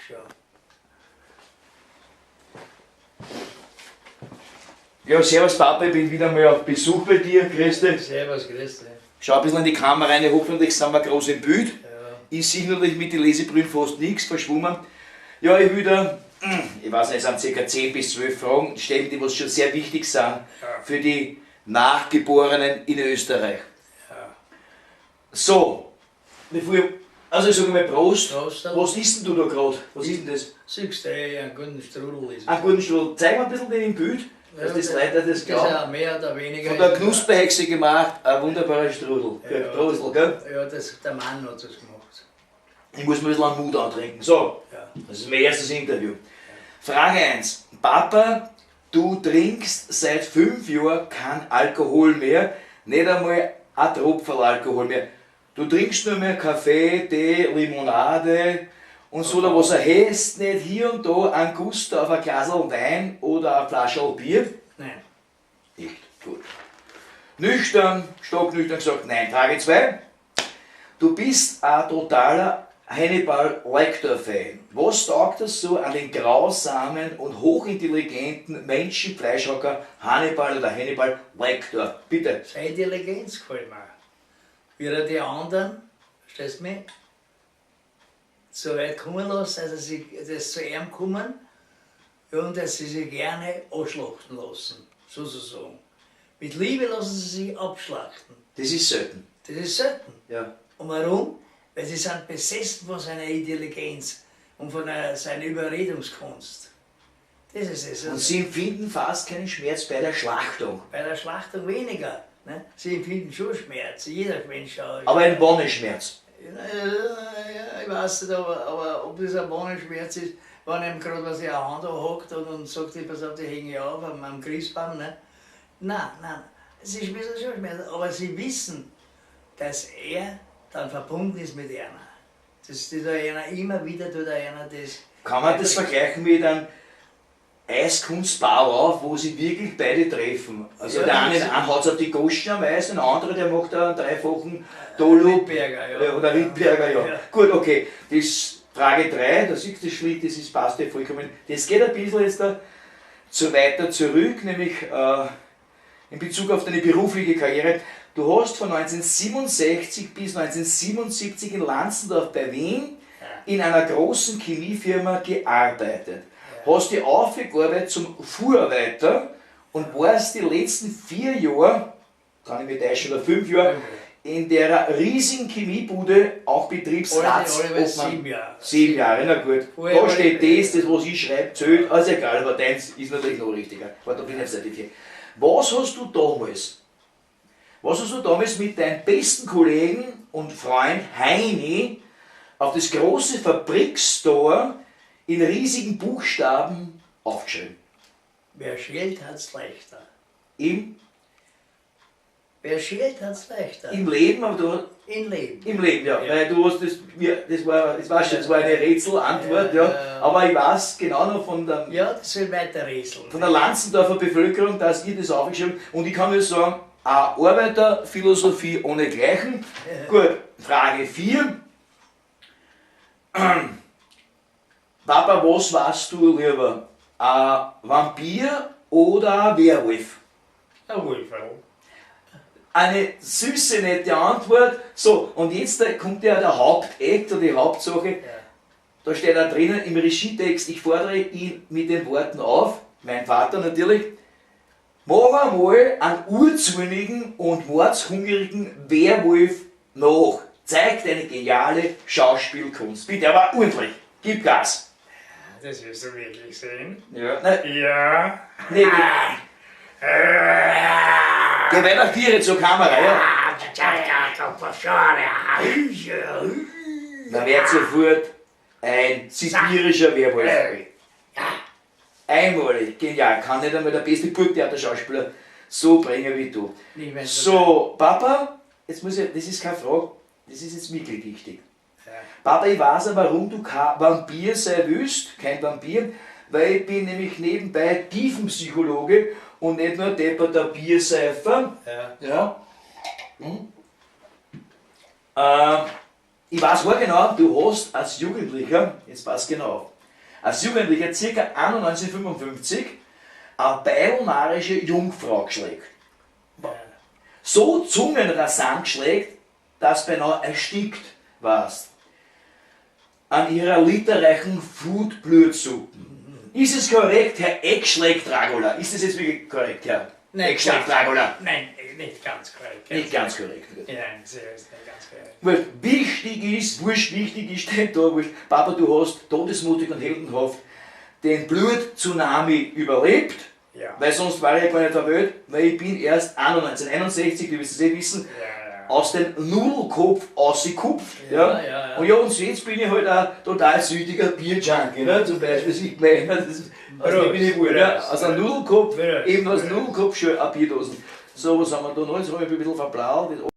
Schon. Ja, servus Papa, ich bin wieder mal auf Besuch bei dir, grüß dich. Servus, grüß dich. Schau ein bisschen in die Kamera rein, hoffentlich sind wir groß im Bild. Ja. Ich sehe natürlich mit den Lesebrillen fast nichts, verschwommen. Ja, ich will da, ich weiß nicht, es sind ca. 10 bis 12 Fragen stellen, die was schon sehr wichtig sind für die Nachgeborenen in Österreich. Ja. So, bevor ich, also ich sage mal Prost. Prost. Was isst denn du da gerade? Was ist denn das? Siehst du, einen guten Strudel ist es. Einen guten Strudel. Zeig mal ein bisschen den im Bild, dass das Leute das Das ist glauben. ja mehr oder weniger. Von der Knusperhexe gemacht, ein wunderbarer Strudel. Ja. Prost, gell? Ja, das, der Mann hat das gemacht. Ich muss mir ein bisschen an Mut antrinken. So, Ja. das ist mein erstes Interview. Frage 1. Papa, du trinkst seit 5 Jahren kein Alkohol mehr, nicht einmal ein Tropfen Alkohol mehr. Du trinkst nur mehr Kaffee, Tee, Limonade und so, da was er hast, nicht hier und da einen Gusto auf ein Glas Wein oder ein Flascherl Bier. Nein. Nicht gut. Nüchtern, stocknüchtern gesagt, nein. Frage 2. Du bist ein totaler Hannibal Lecter-Fan. Was taugt das so an den grausamen und hochintelligenten Menschenfleischhacker Hannibal oder Hannibal Lecter? Bitte. Seine Intelligenz gefällt mir. Wie er die anderen, verstehst du mich, so weit kommen lässt, dass sie das zu ihm kommen und dass sie sich gerne abschlachten lassen, sozusagen. Mit Liebe lassen sie sich abschlachten. Das ist selten. Das ist selten. Ja. Und warum? Weil sie sind besessen von seiner Intelligenz und von seiner Überredungskunst. Das ist es. Und sie empfinden fast keinen Schmerz bei der Schlachtung. Bei der Schlachtung weniger. Ne? Sie empfinden schon Schmerz, jeder Mensch auch. Aber ein Wonneschmerz. Ja, ich weiß nicht, aber ob das ein Wonneschmerz ist, wenn ihm gerade was in der Hand anhackt und sagt, ich, pass auf, die hänge ich auf am Christbaum. Ne? Nein, nein, es ist ein bisschen schon Schmerz. Aber sie wissen, dass er dann verbunden ist mit einer. Das tut einer immer wieder, tut einer das. Kann man das vergleichen mit einem Eiskunstbau auf, wo sie wirklich beide treffen? Also Ja, der eine, das- einen hat auf die Goschen am Eis, und der andere, der macht einen dreifachen Dolo. Rittberger, ja. Oder Rittberger, ja. Ja. Gut, okay. Das ist Frage 3, da siehst du das Schlitt, das ist, passt dir vollkommen. Das geht ein bisschen jetzt da zu weiter zurück, nämlich in Bezug auf deine berufliche Karriere. Du hast von 1967 bis 1977 in Lanzendorf bei Wien in einer großen Chemiefirma gearbeitet. Hast dich aufgearbeitet zum Fuhrarbeiter und warst die letzten 4 Jahre, kann ich mich täuschen, oder 5 Jahre, in der riesigen Chemiebude auch Betriebsrats. Alle 7 Jahre. 7 Jahre, na gut. Vorher Da war steht ich- das, was ich schreibe, zählt. Also egal, aber deins ist natürlich noch richtiger. Warte, da bin ich auf Seite 4. Was hast du damals? Was hast du damals mit deinem besten Kollegen und Freund Heini auf das große Fabrikstor in riesigen Buchstaben aufgeschrieben? Wer schält, hat's leichter. Im, Wer schält, hat's leichter. im Leben, aber du, Im Leben. im Leben, ja. Ja. Weil du hast das, mir, das war, das war schon, das war eine Rätselantwort, ja. Ja, ja. Aber ich weiß genau noch von der, Ja, das soll weiter rätseln. von der Lanzendorfer Bevölkerung, dass ihr das aufgeschrieben habt. Und ich kann nur sagen, eine Arbeiterphilosophie ohne Gleichen. Gut, Frage 4. Papa, was warst du lieber? Ein Vampir oder ein Werwolf? Ein Wolferl. Eine süße, nette Antwort. So, und jetzt kommt ja der Hauptakt oder die Hauptsache. Ja. Da steht da drinnen im Regietext, ich fordere ihn mit den Worten auf, mein Vater natürlich, mach einmal einen urzornigen und mordshungrigen Werwolf nach. Zeig deine geniale Schauspielkunst. Bitte, aber ordentlich. Gib Gas. Das wirst du wirklich sehen. Ja. Nein, Ja. nee, geh weiter Tiere zur Kamera, ja. Da wird sofort ein sibirischer Werwolf. Einmalig, genial. Kann nicht einmal der beste Burgtheater-Schauspieler so bringen wie du. Nicht mehr So, Papa, jetzt muss ich, das ist keine Frage, das ist jetzt wirklich wichtig. Ja. Papa, ich weiß ja, warum du kein Vampir sein willst, kein Vampir, weil ich bin nämlich nebenbei Tiefenpsychologe und nicht nur depperter Bierseifer. Ja. Ja. Hm. Ich weiß wohl genau, du hast als Jugendlicher, jetzt pass genau auf, als Jugendlicher ca. 1955 eine beilnarische Jungfrau geschlägt. Ja. So zungenrasant geschlägt, dass beinahe erstickt warst. An ihrer literreichen Food-Blutsuppen. Ist es korrekt, Herr Eckschläg Dragula? Ist das jetzt wirklich korrekt, Herr Nein, Eckschläg Dragula? Nein, nicht ganz korrekt. Nicht ganz korrekt. Nein, sehr ist nicht ganz korrekt. Wurscht, wichtig ist, wurscht, wichtig ist denn da, wurscht, Papa, du hast todesmutig und heldenhaft den Blut-Tsunami überlebt, Ja. weil sonst war ich ja gar nicht auf der Welt, weil ich bin erst 1961, du wirst es eh wissen, Ja, ja. aus dem Nudelkopf ausgekupft. Ja, Ja, ja, ja. Und ja, und jetzt bin ich halt ein total süchtiger Bierjunkie, ne? Zum Beispiel, ich meine, das, also Prost, bin ich wohl, ne? Prost, Aus einem Nudelkopf, Prost, eben aus Prost. dem Nudelkopf schon eine Bierdosen. So, was haben wir da noch? Jetzt habe ich mich ein bisschen verplaudert.